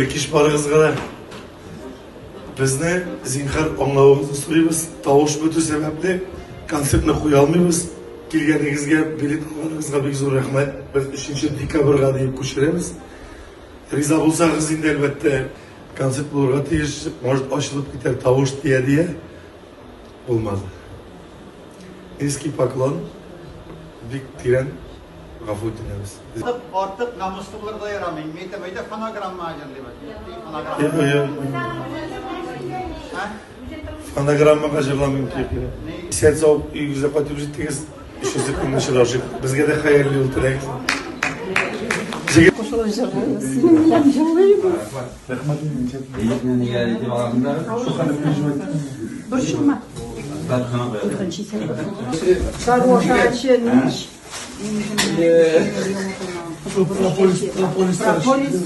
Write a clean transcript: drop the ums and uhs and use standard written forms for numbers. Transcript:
Кич барыгызга да. Безне зинхар аңлавыгызны сорыйбыз. Тавыш бетү сәбәпле концертны куя алмыйбыз. Килгәнегезгә, билет алганыгызга бик зур рәхмәт. Без 3 декабрьгә диеп күчерәбез. Риза булсагыз инде, әлбәттә, концерт булырга тиеш. Может, ачылып китәр тавыш дия-дия. Булмады. Низкий поклон. Бик тирән гафу үтенәбез. Артык намуслы булырга да ярамый. Мин әйтәм, әйдә фонограмма җырлыйбыз. Фонограмма. Фонограммага җырламыйм дип. Исән сау өегезгә кайтып җиттегез. Өченче көнне очрашыйк. Безгә дә хәерле юл теләгез. Кушылып җырлыйбыз. Синең белән җырлыйбыз. Рәхмәт. Борчылма. Сару ашаганчы нич. Прополис, прополис. Прополис.